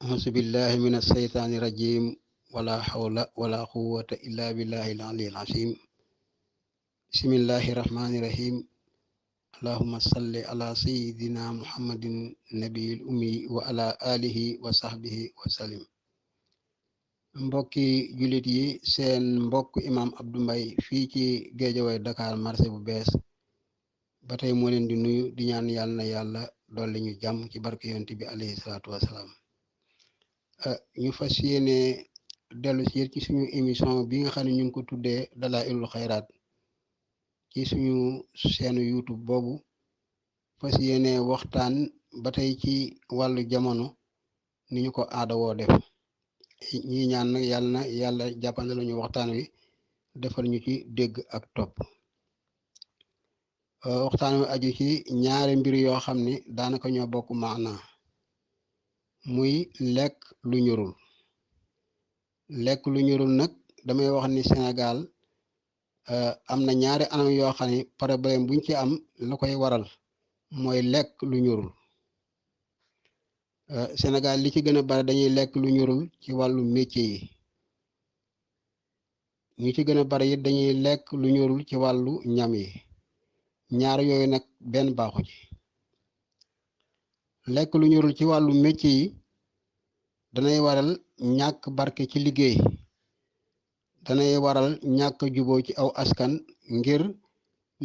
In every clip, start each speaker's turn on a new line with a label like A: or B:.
A: أعوذ بالله من الشيطان الرجيم ولا حول ولا قوة إلا بالله العلي العظيم بسم الله الرحمن الرحيم اللهم صل على سيدنا محمد النبي الأمي وعلى آله وصحبه وسلم. mbokki jullit yi seen mbokk imam Abdou Mbaye fii ci Guédiawaye Dakar marché bu bees ba tey moo leen di nuyu di ñaan yàlla na yàlla dolli ñu jàmm ci barke yonent bi alayhi salaatu wasalaam. ñu fas yéene dellu si ci suñu émission bi nga xam ne ñu ngi ko tuddee Dalaa'ilul Xayraat ci suñu chaîne YouTube boobu fas yéene waxtaan ba tey ci wàllu jamono ni ñu ko aada woo def ñi ñaan nag yàlla jàppande lañu waxtaan wi defal ñu ci dégg ak topp. waxtaan wi aju ci ñaari mbir yoo xam ni daanaka ñoo bokk maana muy lekk lu ñorul. lekk lu ñorul nag damay wax ni Sénégal am na ñaari anam yoo xam ne problème buñ ci am la koy waral mooy lekk lu ñorul. Sénégal li ci gën a bari dañuy lekk lu ñorul ci wàllu métier yi ñu ci gën a bari it dañuy lekk lu ñorul ci wàllu ñam yi ñaar yooyu nag benn baaxu ci. lekk lu ñorul ci wàllu métier yi danay waral ñàkk barke ci liggéey, danay waral ñàkk juboo ci aw askan ngir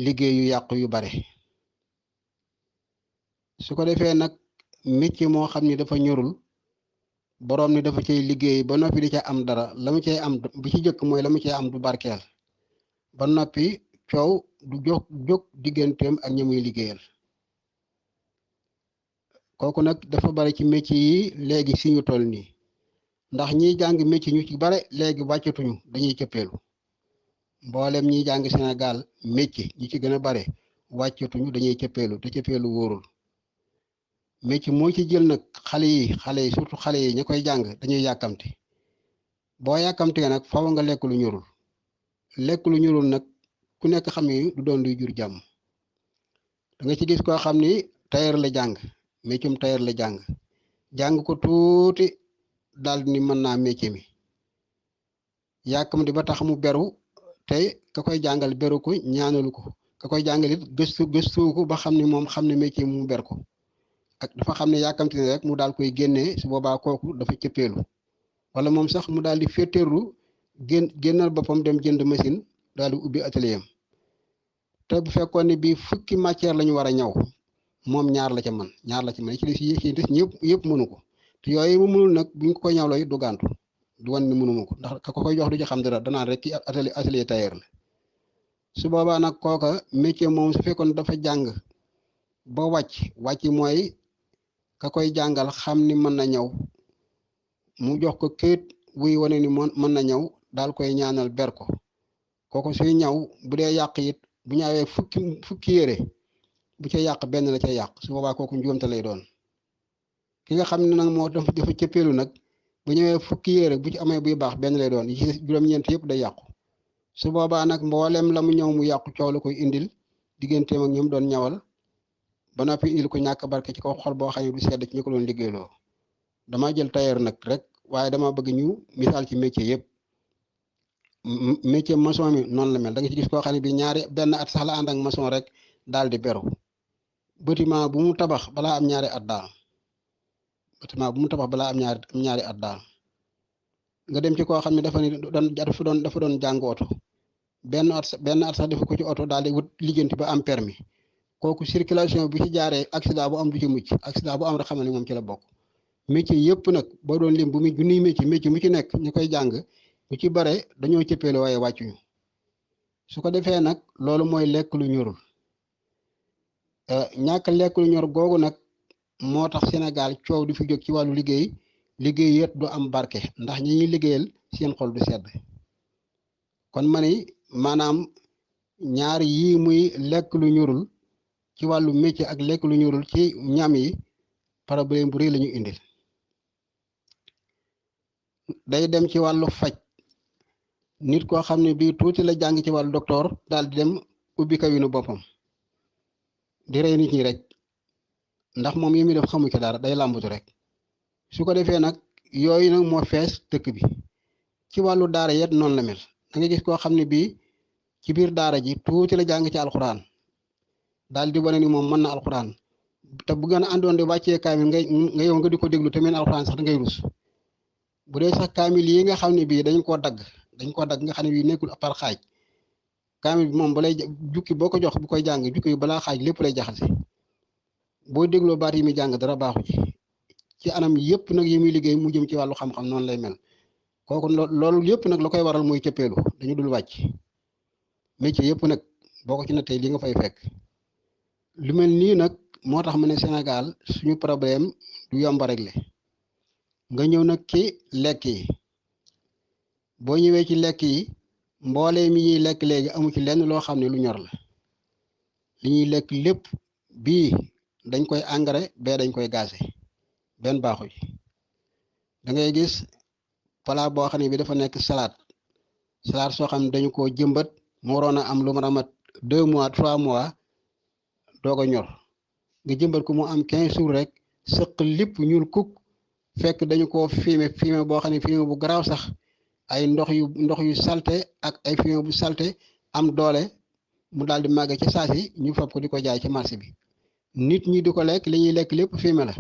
A: liggéey yu yàqu yu bare. su ko defee nag métier moo xam ni dafa ñorul boroom ni dafa cay liggéey ba noppi di ca am dara la mu cay am bi ci jëkk mooy la mu cay am du barkeel ba noppi coow du jóg digganteem ak ñi muy liggéeyal. kooku nag dafa bari ci métier yi léegi si ñu toll nii ndax ñiy jàng métier ñu ci bare léegi wàccatuñu dañuy cëppeelu. mboolem ñiy jàng Sénégal métier ñi ci gën a bare wàccatuñu dañuy cëppeelu te cëppeelu wóorul. métier moo ci jël nag xale yi surtout xale yi ña koy jàng dañuy yàkkamti boo yàkkamtee nag faw nga lekk lu ñorul. lekk lu ñorul nag ku nekk xam ni du doon luy jur jàmm. da nga ci gis koo xam ni tailleur la jàng métier mu tailleur la jàng ko tuuti daal ni mën naa métier mi yàkkamti ba tax mu beru tey ka koy jàngal beru ko ñaanalu ko ka koy jàngal it gëstu ko ba xam ni moom xam ne métier mu ber ko ak dafa xam ne yàkkamti ne rek mu daal koy génnee su boobaa kooku dafa cëppeelu wala moom sax mu daal di féeteerlu génnal boppam dem jënd machine daal di ubbi atelier am te bu fekkoon ne bii fukki matière la ñu war a ñaw moom ñaar la ca mën ci des yëpp mënu ko te yooyu mu mënul nag buñ ko ñawloo du gàntu du wan ni mënuma ko ndax ka ko koy jox du ci xam dara danaan rek ki atelier tailleur la. su boobaa nag kooka métier moom su fekkoon dafa jàng ba wàcc mooy ka koy jàngal xam ni mën na ñaw mu jox ko këyit wuy wane ni mën na ñaw daal koy ñaanal ber ko kooku suy ñaw bu dee yàq it bu ñaawee fukki yére bu ca yàq benn la ca yàq su boobaa kooku njuumte lay doon. ki nga xam ne nag moo dafa cëppeelu nag bu ñëwee fukki yére bu ci amee buy baax benn lay doon yi ci juróom-ñeent yëpp day yàqu. su boobaa nag mboolem la mu ñëw mu yàqu coow la koy indil digganteem ak ñoom doon ñawal ba noppi indil ko ñàkk barke ci kaw xol boo xam ne du sedd ci ñu ko doon liggéeyloo. dama jël tailleur nag rek waaye dama bëgg ñu misaal ci métier yëpp. métier maçon mi noonu la mel da nga ci gis koo xam ne bi benn at sax la ànd ak maçon rek daal di beru. bâtiment bu mu tabax balaa am ñaari at daal nga dem ci koo xam ne dafa doon jàng oto benn at sax defu ko ci oto daal di wut lijjanti ba am permis kooku circulation bi ci jaaree accident bu am du ci mucc accident bu am rek xam ne moom ci la bokk. métier yëpp nag boo doon lim bu muy junniy métier mu ci nekk ñu koy jàng ñu ci bare dañoo cëppeelu waaye wàccuñu. su ko defee nag loolu mooy lekk lu ñorul. ñàkk lekk lu ñor googu nag moo tax Sénégal coow du fi jóg ci wàllu liggéey yet du am barke ndax ñi ñuy liggéeyal seen xol du sedd. kon ma ni maanaam ñaar yii muy lekk lu ñorul ci wàllu métier ak lekk lu ñorul ci ñam yi problème bu rëy la ñu indil. day dem ci wàllu faj nit koo xam ne bii tuuti la jàng ci wàllu docteur daal di dem ubbi kawinu boppam di rey nit ñi rek ndax moom yi muy def xamu ci dara day làmbatu rek. su ko defee nag yooyu nag moo fees dëkk bi ci wàllu daara yet noonu la mel da nga gis koo xam ne bii ci biir daara ji tuuti la jàng ci alxuraan daal di wane ni moom mën na alxuraan te bu gën a àndoon di wàccee kaamil nga yow nga di ko déglu te mel alxuraan sax da ngay rus bu dee sax kaamil yi nga xam ne bii dañ koo dagg nga xam ne bii nekkul par xaaj kaamil bi moom balay jukki boo ko jox bu koy jàng jukki yi balaa xaaj lépp lay jaxase boo dégloo baat yi muy jàng dara baaxu ci anam yëpp nag yi muy liggéey mu jëm ci wàllu xam-xam noonu lay mel kooku loolu yëpp nag la koy waral mooy cëppeelu dañu dul wàcc métier yëpp nag boo ko ci nattee li nga fay fekk lu mel nii nag moo tax ma ne Sénégal suñu problème du yomb a régler nga ñëw nag ci lekk yi boo ñëwee ci lekk yi mboolee mi ñuy lekk léegi amu ci lenn loo xam ne lu ñor la li ñuy lekk lépp bii dañ koy engrais bee dañ koy gaase benn baaxu ci da ngay gis plat boo xam ne bi dafa nekk salade soo xam ne dañu koo jëmbat mu waroon a am lu ma mat 2 mois 3 mois doog a ñor nga jëmbat ko mu am 15 jours rek sëq lépp ñuul kuk fekk dañu koo fumier boo xam ne fumier bu garaaw sax ay ndox yu salte ak ay fumier bu salte am doole mu daal di màgg ci saasi ñu fab ko di ko jaay ci marché bi nit ñi di ko lekk li ñuy lekk lépp fumier la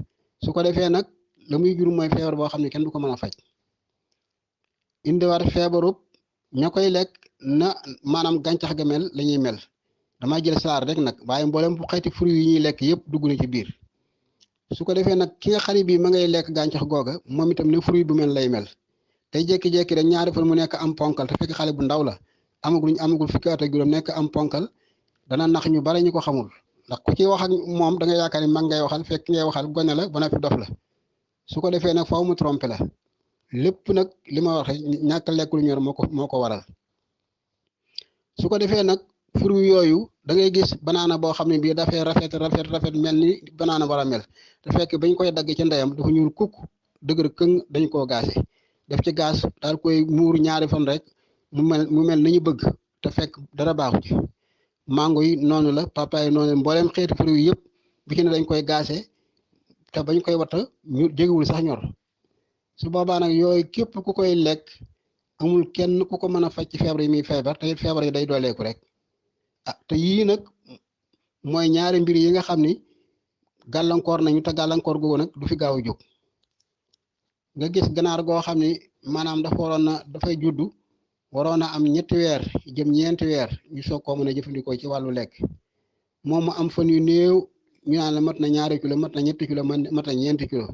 A: su ko defee nag la muy jur mooy feebar boo xam ne kenn du ko mën a faj indiwaat feebarub ña koy lekk na maanaam gàncax ga mel la ñuy mel damay jël saar rek nag waaye mboolem bu xeeti fruit yi ñuy lekk yëpp dugg na ci biir su ko defee nag ki nga xam ne bii ma ngay lekk gàncax googa moom itam ne fruit bu mel lay mel tey jékki-jékki rek ñaari fan mu nekk am ponkal te fekk xale bu ndaw la amagul fukki at ak juróom nekk am ponkal dana nax ñu bari ñu ko xamul ndax ku ci wax ak moom da nga yaakaar ni mag ngay waxal fekk ngay waxal gone la ba noppi dof la su ko defee nag faaw mu trompé la lépp nag li ma wax rek ñàkk lekk lu ñor moo ko waral su ko defee nag fruit yooyu da ngay gis banaana boo xam ne bii dafay rafet mel ni banaana war a mel te fekk bañ koy dagg ci ndeyam dafa ñuul kukk dëgër këng dañ koo gaase def ci gaz daal koy muur ñaari fan rek mu mel nañu bëgg te fekk dara baaxu ci mango yi noonu la papaye noonu la mbooleem xeeti fruit yëpp bi ci ne dañ koy gaase te bañ koy watta ñu jegewul sax ñor su boobaa nag yooyu képp ku koy lekk amul kenn ku ko mën a faj ci feebar yi muy feebar te it feebar yi day dooleeku rek te yii nag mooy ñaari mbir yi nga xam ni gàllankoor nañu te gàllankoor googu nag du fi gaaw a jóg nga gis ganaar goo xam ni maanaam dafay juddu waroon a am 3 weer jëm 4 weer ñu soog koo mën a jëfandikoo ci wàllu lekk moom mu am fan yu néew ñu naan la mat na 2 kilo mat na 3 kilo mat na 4 kilo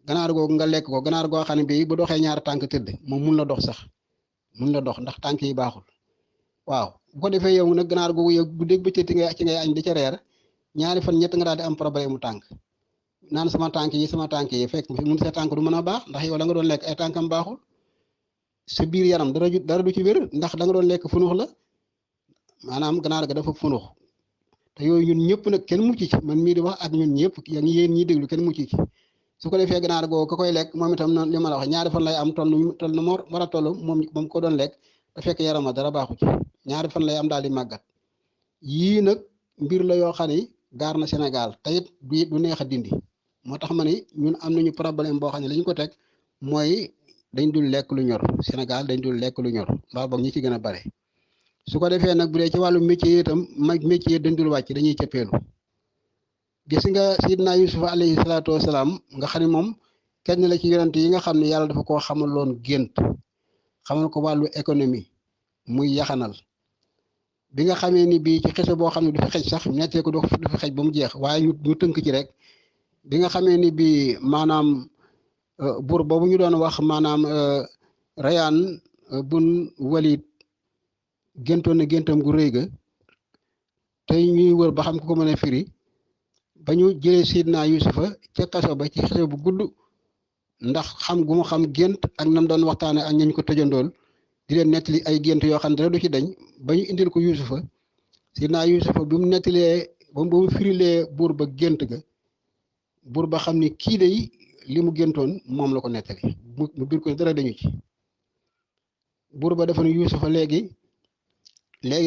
A: ganaar googu nga lekk ko ganaar goo xam ne bii bu doxee 2 tànk tëdd moom mun la dox sax mun la dox ndax tànk yi baaxul waaw bu ko defee yow nag ganaar googu yow bu dégg bëccëg ci ngay añ di ca reer 2 fan 3 nga daal di am problème mu tànk naan sama tànk yi fekk mun sa tànk du mën a baax ndax yow la nga doon lekk ay tànkam baaxul sa biir yaram dara du ci wér ndax da nga doon lekk funux la maanaam ganaar ga dafa funux te yooyu ñun ñëpp nag kenn mucc ci man mii di wax ak ñun ñëpp yéen ñiy déglu kenn mucc ci su ko defee ganaar googu ka koy lekk moom itam li ma la wax 2 fan lay am toll na moo war a toll moom ko doon lekk te fekk yaram dara baaxu ci 2 fan lay am daal di màggat yii nag mbir la yoo xam ne gaar na Sénégal te it du neex a dindi moo tax ma ni ñun am nañu problème boo xam ne li ñu ko teg mooy dañ dul lekk lu ñor Sénégal dañ dul lekk lu ñor mbaa boog ñi ci gën a bare su ko defee nag bu dee ci wàllu métier itam métier dañ dul wàcc dañuy cëppeelu gis nga Sidna Yusuf alayhi salaatu wasalaam nga xam ne moom kenn la ci yonent yi nga xam ne yàlla dafa koo xamaloon gént xamal ko wàllu économie muy yaxanal bi nga xamee ni bii ci xese boo xam ne du fi xej sax nettee ko du fi xej ba mu jeex waaye ñu tënk ci rek bi nga xamee ni bii maanaam buur boobu ñu doon wax maanaam Rayaan bun Walid géntoon na géntam gu rëy ga tey ñuy wër ba xam ku ko mën a firi ba ñu jëlee Sidna Yusufa ca kaso ba ci xese bu gudd ndax xam gu mu xam gént ak nam doon waxtaane ak ñañ ko tëjandool di leen nettali ay gént yoo xam ne dara du ci dañ ba ñu indil ko Yusufa Sidna Yusufa bi mu nettalee ba mu firilee buur ba gént ga buur ba xam ni kii day li mu géntoon moom la ko nettali mu bir ko dara dañu ci buur ba dafa ne Yuusufa léegi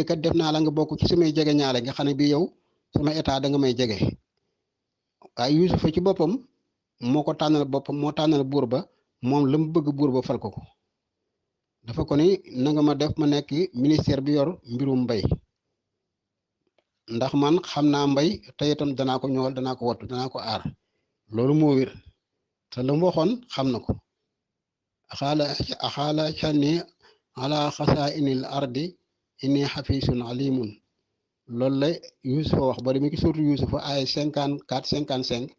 A: kat def naa la nga bokk ci samay jege ñaale nga xam ne bi yow sama état da nga may jege waaye Yuusufa ci boppam moo ko tànnal boppam moo tànnal buur ba moom la mu bëgg buur ba fal ko dafa ko ni na nga ma def ma nekk ministère bi yor mbirum mbay ndax man xam naa mbay te itam danaa ko ñool danaa ko wattu danaa ko aar loolu moo wér te la mu waxoon xam na ko axaala canni ala xasaa inil ardi inni xafisun alimun loolu la Yuusufa wax ba demee ki surtout Yuusufa ay 54 55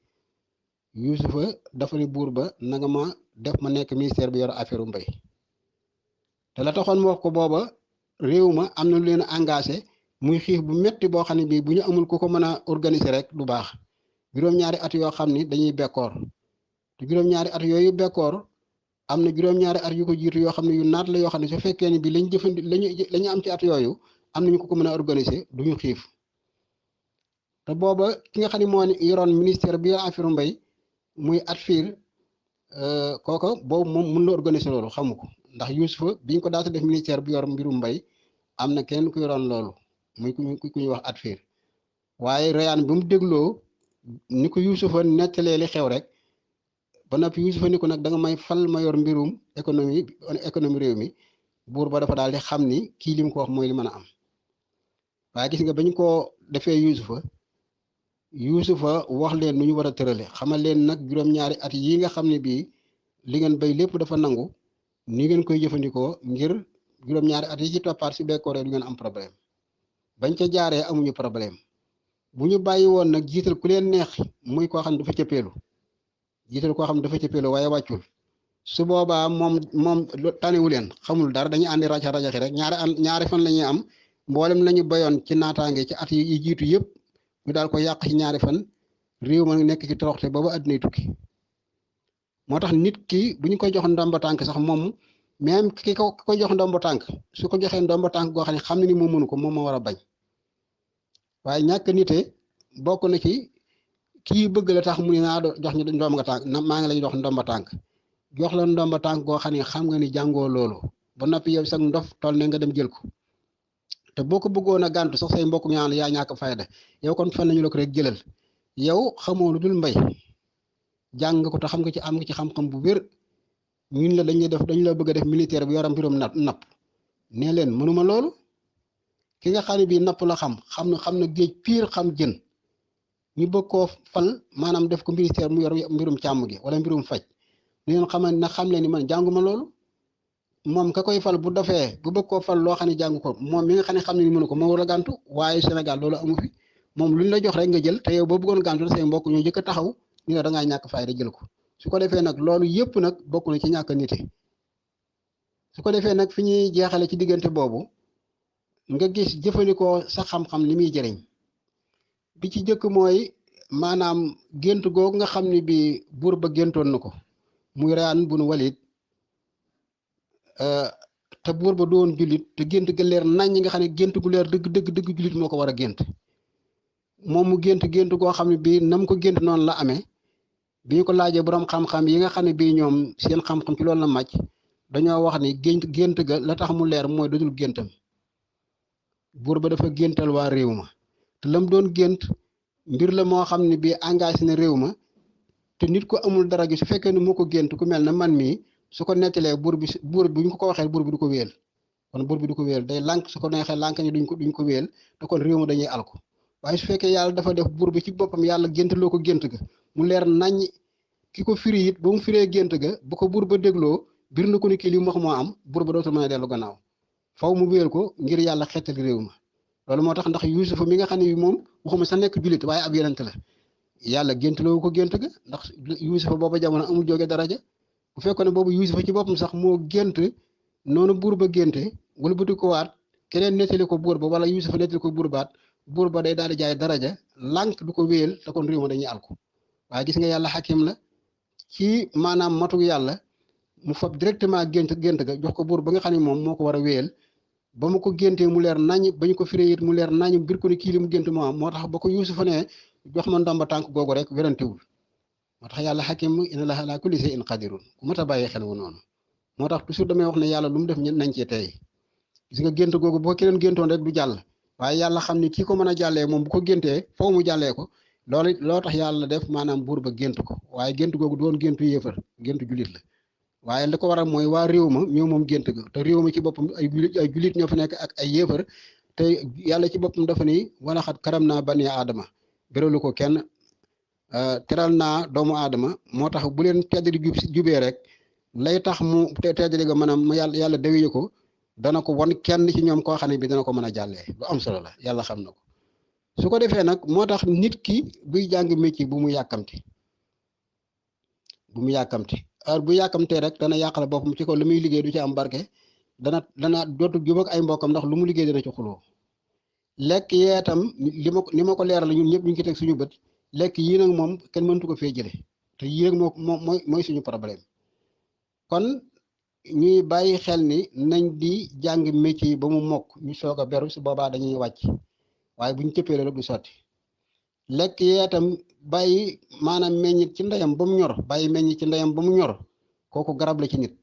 A: Yuusufa dafa ni buur ba na nga ma def ma nekk ministère bi yor affaire u mbay te la taxoon mu wax ko booba réew ma am na lu leen engagé muy xiif bu metti boo xam ne bii bu ñu amul ku ko mën a organiser rek du baax juróom-ñaari at yoo xam ni dañuy bekkoor te juróom-ñaari at yooyu bekkoor am na juróom-ñaari at yu ko jiitu yoo xam ne yu naat la yoo xam ne su fekkee ni bi lañ jëfandi lañu am ci at yooyu am nañu ko mën a organiser duñu xiif te booba ki nga xam ne moo yoroon ministère bi affaire mbay muy at fiir kooka boobu moom mën la organiser loolu xamu ko ndax Yuusufa biñ ko daata def ministère bi yor mbirum mbay am na kenn ku yoroon loolu muy ku ñuy wax at fiir waaye Rayaan bi mu dégloo ni ko Yuusufa nettalee li xew rek ba noppi Yuusufa ni ko nag da nga may fal ma yor mbirum économie réew mi buur ba dafa daal di xam ni kii li mu ko wax mooy li mën a am waaye gis nga bañ koo defee Yuusufa wax leen nu ñu war a tërale xamal leen nag juróom-ñaari at yi nga xam ne bii li ngeen bay lépp dafa nangu ni ngeen koy jëfandikoo ngir juróom-ñaari at yi ci toppaat si bekkooree du ngeen am problème bañ ca jaaree amuñu problème bu ñu bàyyi woon nag jiital ku leen neex muy koo xam ne dafa cëppeelu jiital koo xam ne dafa cëppeelu waaye wàccul su boobaa moom tanewu leen xamul dara dañuy àndi rajaxi rek ñaari fan la ñuy am mboolem la ñu bayoon ci naataange ci at yi jiitu yëpp ñu daal ko yàq ci ñaari fan réew ma nekk ci toroxte booba àddinay tukki moo tax nit ki bu ñu koy jox ndomba tànk sax moom même ki ko jox ndomba tànk su ko joxee ndomba tànk goo xam ne ni moom mënu ko moom moo war a bañ waaye ñàkk nite bokk na ci kii bëgg la tax mu ne naa jox ñu ndomba tànk maa ngi lay jox ndomba tànk jox la ndomba tànk goo xam ne xam nga ni jàngoo loolu ba noppi yow sax ndof toll ne nga dem jël ko te boo ko bëggoon a gàntu sax say mbokk ñaan yaa ñàkk fayda yow kon fan nañu la ko rek jëlal yow xamoo lu dul mbay jàng nga ko te xam nga ci am nga ci xam-xam bu wér ñun la dañuy def dañu la bëgg a def militaire bi yoram mbirum napp nee leen mënuma loolu ki nga xam ne bii napp la xam na géej piir xam jën ñu bëgg koo fal maanaam def ko ministère mu yor mbirum càmm gi wala mbirum faj leen xamal na xam leen ni man jànguma loolu moom ka koy fal bu dofee bu bëgg koo fal loo xam ne jàng ko moom mi nga xam ne ni mënu ko moo war a gàntu waaye Sénégal loolu amu fi moom luñ la jox rek nga jël te yow boo bëggoon gàntu say mbokk ñoo jëkk a taxaw ni la da ngaa ñàkk fayda jël ko su ko defee nag loolu yëpp nag bokk na ci ñàkk nite su ko defee nag fi ñuy jeexale ci diggante boobu nga gis jëfandikoo sa xam-xam li muy jëriñ bi ci jëkk mooy maanaam gént googu nga xam ne bi buur ba géntoon na ko muy Rayaan bun Walid te buur ba doon jullit te gént ga leer nañ nga xam ne gént gu leer dëgg jullit moo ko war a gént moom mu gént goo xam ne bii nam ko gént noonu la amee bi ñu ko laajee borom xam-xam yi nga xam ne bii ñoom seen xam-xam ci loolu la màcc dañoo wax ni gént ga la tax mu leer mooy dudul géntam buur ba dafa géntal waa réew ma te lam doon gént mbir la moo xam ne bii engagé na réew ma te nit ko amul dara gi su fekkee ne moo ko gént ku mel na man mii su ko nettalee buur bi ñu ko waxee buur bi du ko wéel kon buur bi du ko wéel day lànk su ko neexee lànk ni duñ ko wéel te kon réew ma dañuy alko waaye su fekkee yàlla dafa def buur bi ci boppam yàlla géntaloo ko gént ga mu leer nañ ki ko firi it ba mu firee gént ga bu ko buur ba dégloo bir na ko ni kii li mu wax moo am buur ba dootul mën a dellu gannaaw faw mu wéel ko ngir yàlla xettali réew ma loolu moo tax ndax Yuusufa mi nga xam ne moom waxuma sa nekk jullit waaye ab yonent la yàlla géntaloo ko gént ga ndax Yuusufa booba jamono amul jóge daraja bu fekkoon ne boobu Yuusufa ci boppam sax moo gént noonu buur ba génte wala bëti ko waat keneen nettali ko buur ba wala Yuusufa nettali ko buur ba day daal di jaay daraja lànk du ko wéyal te kon réew ma dañuy alko waaye gis nga yàlla xakim la ci maanaam matu yàlla mu fab directement gént ga jox ko buur ba nga xam ne moom moo ko war a wéyal ba mu ko géntee mu leer nañ ba ñu ko firee it mu leer nañ bir ko ni kii li mu gént moo am moo tax ba ko Yuusufa ne jox ma ndomba tànk googu rek werantewul moo tax yàlla xakim inna allaha ala kulli shay'in qadirun ku mat a bàyyi xel wu noonu moo tax toujours damay wax ne yàlla lu mu def nañ cee tey gis nga gént googu boo keneen géntoon rek du jàll waaye yàlla xam ni kii ko mën a jàllee moom bu ko géntee foo mu jàllee ko loolu loo tax yàlla def maanaam buur ba gént ko waaye gént googu doon géntu yéefar géntu julit la waaye li ko waral mooy waa réew ma ñoo moom gént ga te réew ma ci boppam ay julit ñoo fa nekk ak ay yéefar te yàlla ci boppam dafa ni wala xat karam naa bani aadama béralu ko kenn teral naa doomu aadama moo tax bu leen teddali jubee rek lay tax mu teddali ga maanaam yàlla dawiye ko dana ko won kenn ci ñoom koo xam ne bi dana ko mën a jàllee lu am solo la yàlla xam na ko su ko defee nag moo tax nit ki buy jàng métier bu mu yàkkamti heure bu yàkkamtee rek dana yàqal boppam ci ko lu muy liggéey du ci am barke dana dootu jub ak ay mbokkam ndax lu mu liggéey dana ci xuloo lekk yee itam ni ma ko leeral ñun ñëpp ñu ngi ci teg suñu bët lekk yii nag moom kenn mëntu ko fee jële te yii nag mooy suñu problème kon ñuy bàyyi xel ni nañ di jàng métier yi ba mu mokk ñu soog a beru su boobaa dañuy wàcc waaye buñ cëppee rek du sotti lekk yee itam bàyyi maanaam meññit ci ndeyam ba mu ñor bàyyi meññit ci ndeyam ba mu ñor kooku garab la ci nit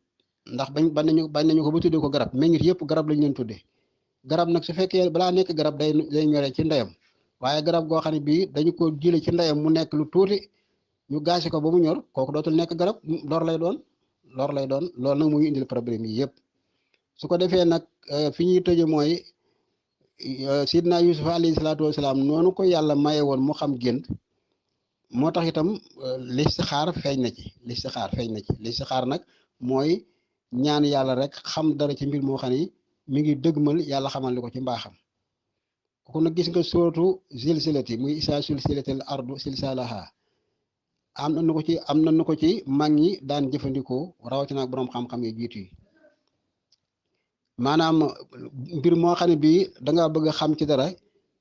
A: ndax bañ nañu ko ba tuddee ko garab meññit yëpp garab lañ leen tuddee garab nag su fekkee balaa nekk garab day ñoree ci ndeyam waaye garab goo xam ne bii dañu ko jële ci ndeyam mu nekk lu tuuti ñu gaasi ko ba mu ñor kooku dootul nekk garab lor lay doon loolu nag muy indil problème yi yëpp su ko defee nag fi ñuy tëje mooy sidna Yusuf alayhi salaatu wasalaam noonu ko yàlla maye woon mu xam gént moo tax itam listixaar feeñ na ci listixaar nag mooy ñaan yàlla rek xam dara ci mbir moo xam ni mi ngi dëgmal yàlla xamal li ko ci mbaaxam kooku nag gis nga sóotu silsilati muy isaa sulsilatil ardu silsalaha am na ko ci mag ñi daan jëfandikoo rawatina ak boroom xam-xam yi jiitu yi maanaam mbir moo xam ne bii danga bëgg a xam ci dara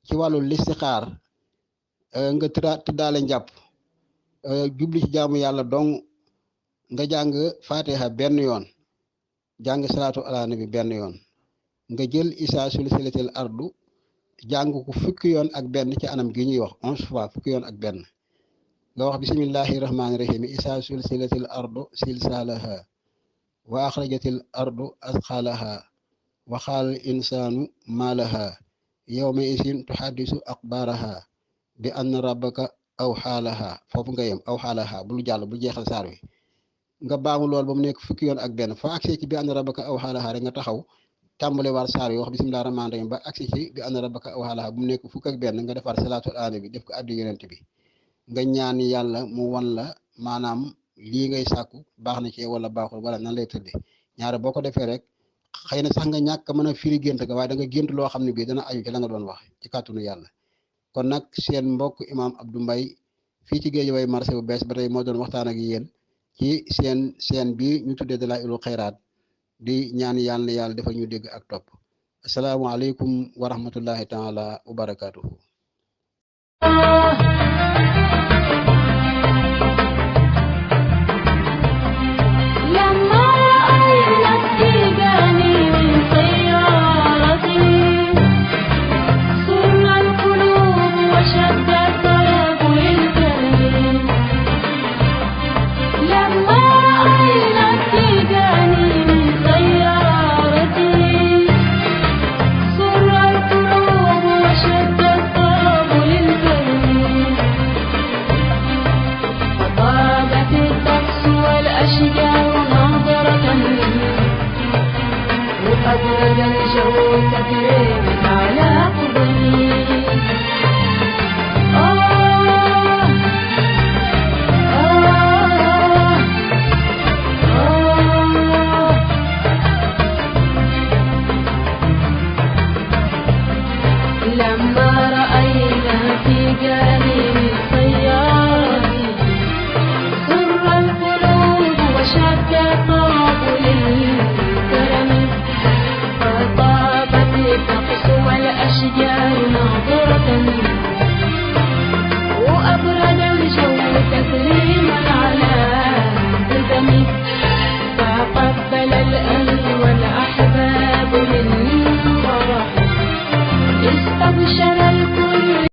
A: ci wàllu listixaar nga tëddaale njàpp jubli ci jaamu yàlla dong nga jàng fatiha benn yoon jàng salaatu ala nabi benn yoon nga jël isaa sulsilatil ardu jàng ko fukki yoon ak benn ci anam gi ñuy wax 11 fois fukki yoon ak benn nga wax bismillahi rahmaani rahim isaa sulsilatil ardu silsalaha wa axrajatil ardu asqalaha wa xaal insaanu maalaha yawma isin tuhaddisu aqbaaraha bi anna rabbaka aw xaalaha foofu nga yem aw xaalaha bul jàll bul jeexal saar wi nga baamu lool ba mu nekk fukki yoon ak benn fa agsee ci bi anna rabbaka aw xaalaha rek nga taxaw tàmbale war saar wi wax bismillahi rahmaani rahim ba agsi ci bi anna rabbaka aw xaalaha bu mu nekk fukk ak benn nga defar salaatu ala bi def ko addu yonent bi nga ñaan yàlla mu wan la maanaam lii ngay sàkku baax na ci wala baaxul wala nan lay tëddee ñaare boo ko defee rek xëy na sax nga ñàkk mën a firi gént ga waaye da nga gént loo xam ne bii dana aju ci la nga doon wax ci kàttanu yàlla kon nag seen mbokk imaam Abdou Mbaye fii ci Guédiawaye marché bu bees ba tey moo doon waxtaan ak yéen ci seen bi ñu tuddee Dalaa'ilul Xayraat di ñaan yàlla defal ñu dégg ak topp asalaamaaleykum wa rahmatullahi taala wa barakaatuhu